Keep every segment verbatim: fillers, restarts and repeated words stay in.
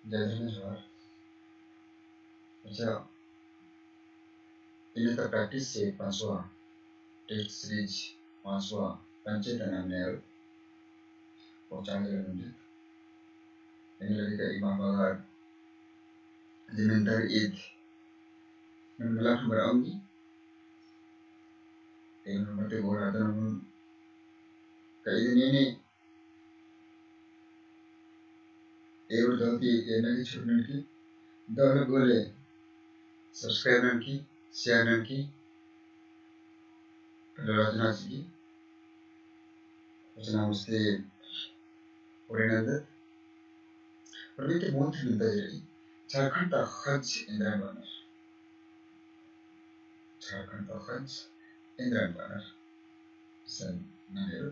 जय धर्मेस जोहार। अच्छा, इन्ना ता practice से पाँचवा test series, पाँचवा पंचे ता नाम नेर और चार जगह नंजत। इन्ना लगी का इमा बगार जिमेंदर ईद नम गला खबर आऊंगी। तेन नंबर ते गोहरादन हूँ का इद नेने एवंर दव ती एन्ने गे छोड़ ननकी, दव ले गोले subscribe ननकी, share ननकी, पहले राजना चिकी, वचना मुस्ते ओरे नंदत। और इन्ना ती मूल ती बिनता जे रई, झारखंड ता ख़ज्ज एन्दरन बअनर। झारखंड ता ख़ज्ज एन्दरन बअनर। सन ननेरो,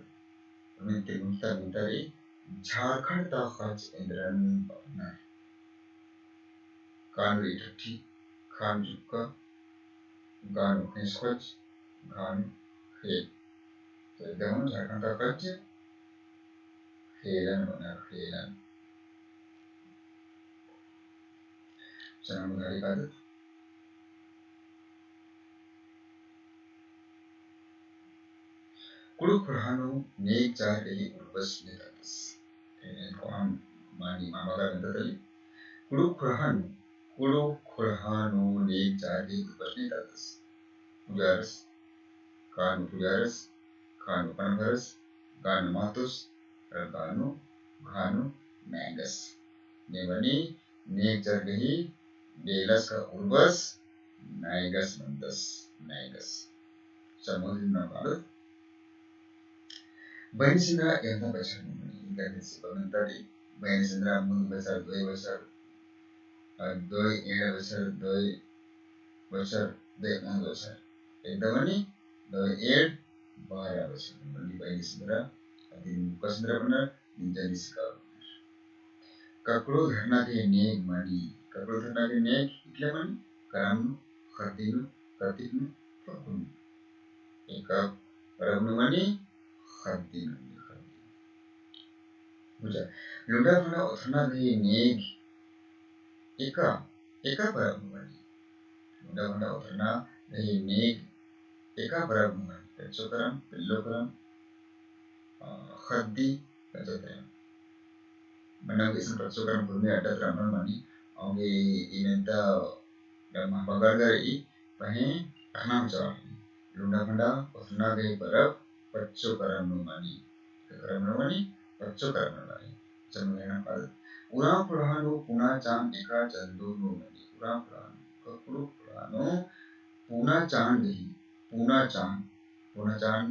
इन्ना ती मूल ता बिनता रई, झारखंड ता ख़ज्ज एन्दरन बअनर। का नू रई ठट्ठी, ख़ा नू जुक्का, गा नू ख़ेस ख़ज्ज, घा नू ख़ेल। तो एकदम झारखंड ता ख़ज्ज ख़ेलन बअनर, ख़ेलन। चना मुधारी कादत। कुँड़ुख़ ख़ोंड़हा नू नेग चार गही उर्बस नेतादस। एन कोहाँ मानी मामा गा बेद्दत अली। कुँड़ुख़ ख़ोंड़हा नू, कुँड़ुख़ ख़ोंड़हा नू नेग चार गही उर्बस नेतादस। पुजारस, का नू पुजारस, ख़ा नू पनभरस, गा नू महतोस, और गा नू, घा नू नैगस। ने मनी नेग चार गही बेलस का उर्बस नैगस मन्दस, नैगस। चमुदी नू कादत। बहिनी सिंदरा एवंदा बछर नू मनी, इनका दिन से बगन तड़ी। बहिनी सिंदरा मुन्द बछर, दोय बछर, अ, दोय एंड़ बछर, दोय बछर, दोय मुन्द बछर। एकदम मनी, दोय एंड़ बारह बछर नू मनी बहिनी सिंदरा, अदिन मुक्का सिंदरा बअनर, अदिन जनी सिका बअनर। ककड़ो धरना गही नेग मनी, ककड़ो धरना गही नेग इकला मनी, करम नू, ख़द्दी नू, कतिक नू, फग्गु नू। एका परब नू मनी, ख़द्दी नू मनी, ख़द्दी नू। बुझा, लुंडा भंडा ओथरना गही नेग एका, एका परब नू मनी। लुंडा भंडा ओथरना गही नेग एका परब नू मनी। पच्चो करम, पेल्लो करम, अ, ख़द्दी, पच्चो करम। मन्ना गे इसन पच्चो करम कुर्मी अड्डा तरम नू मनी। औंगे इमेंता डम्मा बगर गर ई पहें अख़ना बिचार। लुंडा भंडा ओथरना गही परब पच्चो करम नू मनी। एका करम नू मनी, पच्चो करम नू मनी। चलो, मेरा नाम कादत। उराँव ख़ोंड़हा नू पूना चान एका चंदू नू मनी। उराँव ख़ोंड़हा नू, कुँड़ुख़ ख़ोंड़हा नू पूना चान गही, पूना चान, पूना चान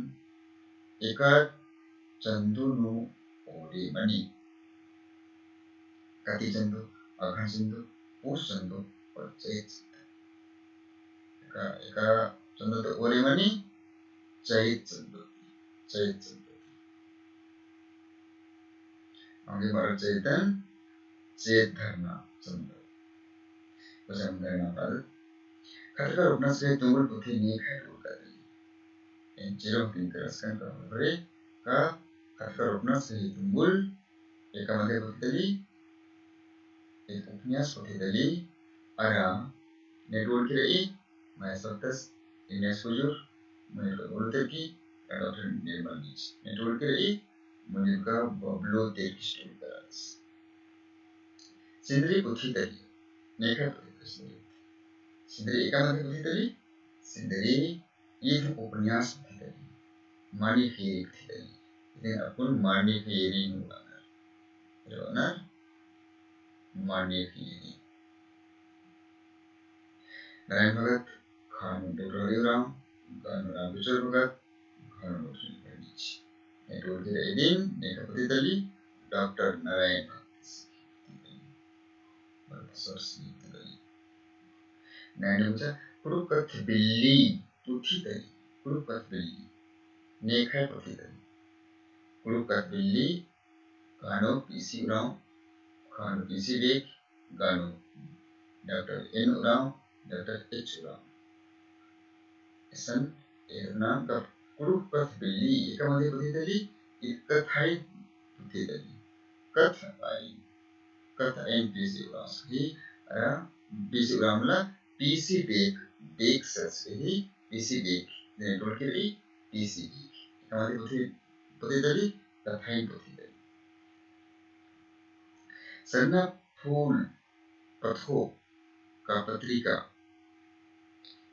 एका चंदू नू ओरे मनी। कती चंदू, अगहन चंदू, पूस चंदू और चैत चंदू। एका, एका चंदू तो ओरे मनी, चैत चंदू, चैत चंदू। औंगे मरल चैतन, चैत धरना चंदू। बस हम धरना पाद। खतरका रोपनस गही तुंगुल पुथी नेखय टूड़का तली। एन चेरो हतिन करसकन का होरे का खतरका रोपनस गही तुंगुल एका मध्य पुथी तली, एक उपन्यास पुथी तली, अरा ने टूड़की रई, महेश भक्तस, इन्नेस कुजूर, मुनिर का बबलू तिर्की, अरा डॉक्टर निर्मल नीच। ने टूड़की रई, मुनिर का बबलू तिर्की टूड़का रअदस। सिंदरी पुथी तली, नेखय पुथी तली सिंदरी। सिंदरी एका मध्य पुथी तली, सिंदरी ईद उपन्यास पुथी तली, मनी फेरी पुथी तली। इदिन अक्कुन मनी फेरी नू रअनर। रअनर मनी फेरी। नारायण भगत, ख़ा नू डॉक्टर हरि उराँव, गा नू राम किशोर भगत, ख़ा नू डॉक्टर निर्मल नीच। ने टूड़की रई इदिन नेखय पुथी तली, डॉक्टर नारायण भगत। बरपसर सीत गली। नैने बुझा, कुँड़ुख़ कत्थ बिल्ली पुथी तली, कुँड़ुख़ कत्थ बिल्ली, नेखय पुथी तली। कुँड़ुख़ कत्थ बिल्ली, गा नू पीसी उराँव, ख़ा नू पीसी बेक, गा नू doctor N Oraon, doctor H Oraon. इसन एरना का कुँड़ुख़ कत्थ बिल्ली, एका मध्य पुथी तली, ईद कत्थाई पुथी तली। कत्थ आई। कत्थ अइन पीसी उराँवस गही, अरा पीसी उराँव मला पीसी बेक, बेक सस गही, पीसी बेक, ने टोल के रही, पीसी बेक। एका मते पुथी, पुथी तली, कत्थ अइन पुथी तली। सरना फूल पथो का पत्रिका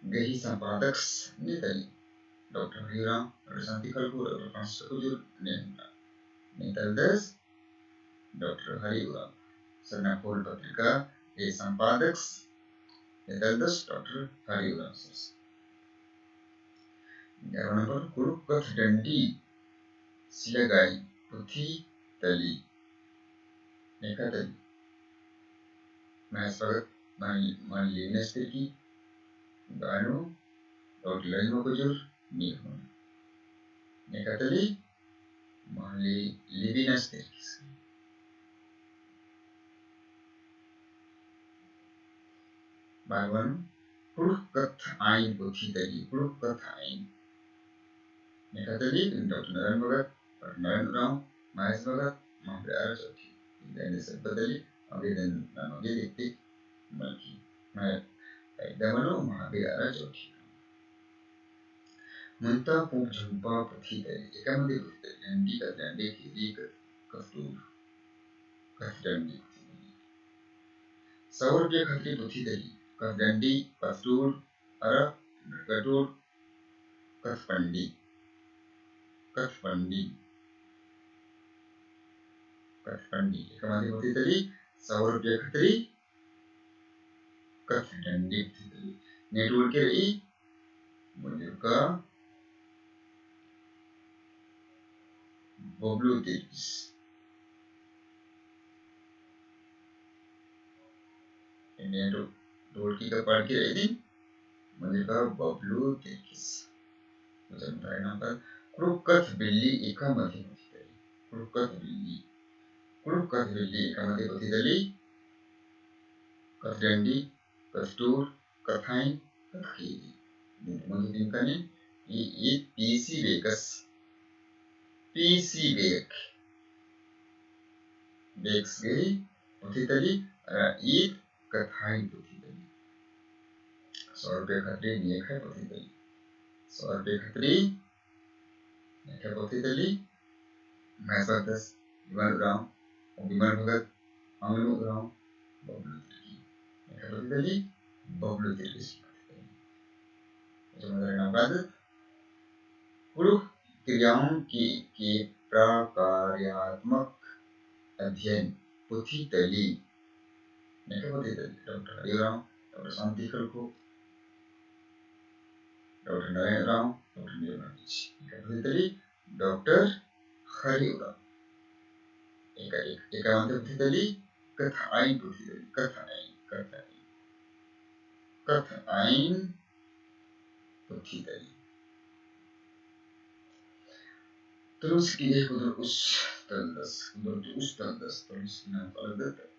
गही संपादकस ने तली, डॉक्टर हरि उराँव, डॉक्टर शांति खलखो, डॉक्टर फ्रांसिस कुजूर, ने, ने तलदस डॉक्टर हरि उराँव। सरना फूल पत्रिका गही संपादकस ने तलदस डॉक्टर हरि उराँव सरस। ग्यारह नंबर, कुँड़ुख़ कत्थ डंडी सिलागाई पुथी तली, नेखा तली। महेश भगत, मल-, मल्ली नस्तर की, बानु, डॉक्टर ललिमा कुजूर, नीम। नेखा तली, मल्ली लिबी नस्तर की। बावन, कुँड़ुख़ कत्थ अइन पुथी तली, कुँड़ुख़ कत्थ अइन। नेखा तली, डॉक्टर नारायण भगत, डॉक्टर नारायण उराँव, महेश भगत, महावीर आरा चौकी। इदन सब बदली, अगे दिन नमगे देखते मलकी। मैं एकदम लो महावीर आरा चौकी। मुन्ता पूँप झुम्पा पुथी तली, एका मते पुथी तली, डंडी कत्थ डंडी, केरी कत्थ कत्थडूर, कत्थ डंडी पुथी तली। सौ रुपया खतरी पुथी तली, कत्थ डंडी, कत्थडूर, अरा कत्थडूर, कत्थ पंडी, कत्थ पंडी, कत्थ पंडी। एका मते पुथी तली, सौ रुपया खतरी, कत्थ डंडी पुथी तली। ने टोल के रही, मुंजुरका बबलू तिर्किस। ने टो-, टोल की का पाड़ के रही दिन, मुंजुरका बबलू तिर्किस। कुँड़ुख़ कत्थ बिल्ली एका मते पुथी तली। कुँड़ुख़ कत्थ बिल्ली। कुँड़ुख़ कत्थ बिल्ली एका मते पुथी तली। कत्थ डंडी, कत्थ टूर, कत्थ अइन, कत्थ केरी। दिन मुंजु दिन कने, ई, ई पीसी बेकस। पीसी बेक। बेकस गही पुथी तली, अरा ई कत्थ अइन पुथी तली। सौ रुपया खतरी नेखय पुथी तली। सौ रुपया खतरी नेखय पुथी तली। महेश भगतस, विमल उराँव, विमल भगत, अमनु उराँव, बबलू तिर्की। नेखय पुथी तली, बबलू तिर्की। कुँड़ुख़ क्रियाओं के, के प्रकार्यात्मक अध्ययन पुथी तली। नेखय पुथी तली, डॉक्टर हरि उराँव, डॉक्टर शांति खलखो, डॉक्टर नारायण उराँव, डॉक्टर निर्मल बीज। नेखय पुथी तली, डॉक्टर हरि उराँव। एका, एक, एका मते पुथी तली, कत्थ अइन पुथी तली, कत्थ अइन, कत्थ अइन। कत्थ अइन पुथी तली। तुलुम सिकी गही कुदुर उस तलदस, कुदुर उस तलदस, तुलुम सिकी नाम अलगदत।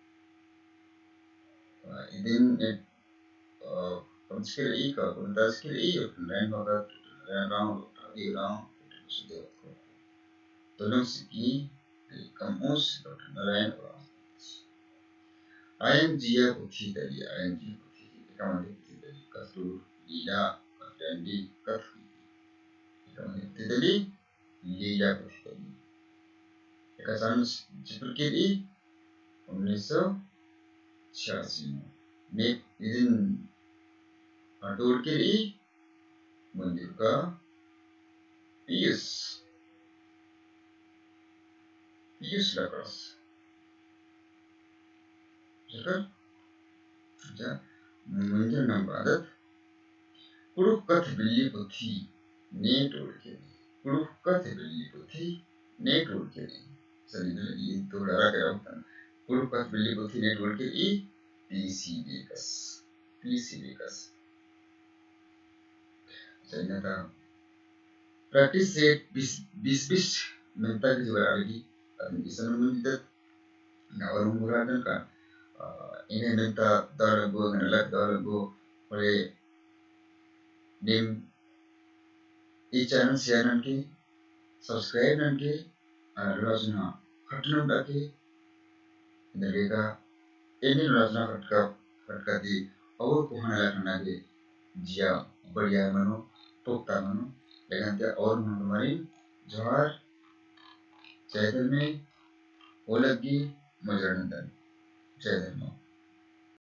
इदिन ने, अ, कमचकी रई का, कुंताचकी रई, डॉक्टर नारायण भगत, डॉक्टर नारायण राव, डॉक्टर हरि राव, डॉक्टर वसुदेव। तुलुम सिकी कम उस डॉक्टर नारायण राव। आयन जिया पुथी तली, आयन जिया पुथी, एका मते पुथी तली, कत्थडूर, लीला, कत्थडंडी, कत्थ, एका मते पुथी तली, लीला पुथी तली। एका साल नू चिपरकी रई, उन्नीस सौ छियासी नू। ने इदिन हटोड़की रई, मंजूर का पीयूष, पीयूष लकड़स। जकर, अच्छा, मंजूर नम बादत, कुँड़ुख़ कत्थ बिल्ली पुथी ने टोड़के, कुँड़ुख़ कत्थ बिल्ली पुथी ने टोड़के। सही लगी, तो डरा के रहो तन। कुँड़ुख़ कत्थ बिल्ली पुथी ने टोड़के ई पीसी बेकस, पीसी बेकस। सही ना था। Practice set बीस, बीस, बीस मिनट तक जीवर आलगी। अदन इसन मिनट तक नावर उंगुरा दन का, अ, इन्हें मिनट दौड़ गो, इन्हें लग दौड़ गो, बोले, नीम ई channel share ननके, subscribe ननके, अरा लोड़ा चिन्हा खटनम डाके, इधर बेका एन्ने नू रचना खटका, खटका ती और कोहा नलख नना गे जिया बढ़िया मनो, पुख्ता मनो। लेकिन ते और मनो तुम्हारी जोहार, जय धर्मे, ओलग्गी, मुजरा नंदन। जय धर्मे।